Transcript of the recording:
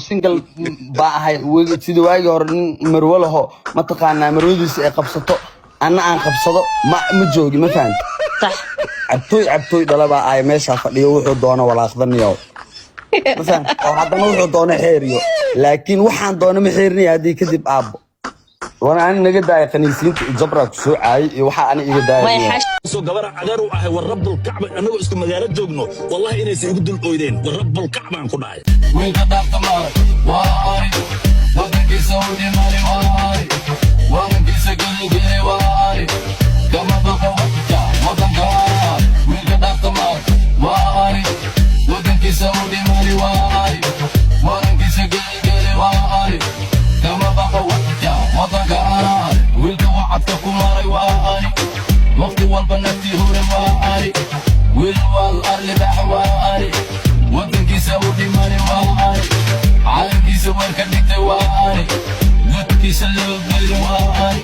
Single baa ahay. Sidii waagii hore nin marwo laho, mataqaanaa, marwadiisa ay qabsato, anna aan qabsado, ma joogi, ma fahamti? Sax. Cabtooy cabtooy dhalabaa ahay, meeshaa fadhiyo, wuxuu doono walaaqdaniyo, ma fahamti? Oo haddana wuxuu doono xeeriyo, laakiin waxaan doono ma xeerinaya haddii kadib, aabbo. Wana ani naga daaya khaniisiinta iyo jabraa ku soo caayay iyo waxaa ani iga May daaya. xash. Soo gabara adeer u ahay, war rabbul kacba, annagoo isku magaalo joogno, wallahi inaysan igu dul oydeen. War rabbul kacbaan ku dhahay. Wiilka dhaafta maray waa ari, wadankiisa u dhimani waa ari, wadankiisa geligeli waa ari, kama baqa wadka wadanka. Wiilka dhaafta maray waa ari, wadankiisa u dhimani waa ari, wadankiisa geligeli waa ari, kama baqa wadka wadanka. Wiilka wacadka ku maray waa ari, waqti walba naftii hure waa ari, wiil wal arlibax waa ari, wadankiisa u dhimani waa ari, calankiisa warka dhigtay waa ari, godkiisa loo geli waa ari.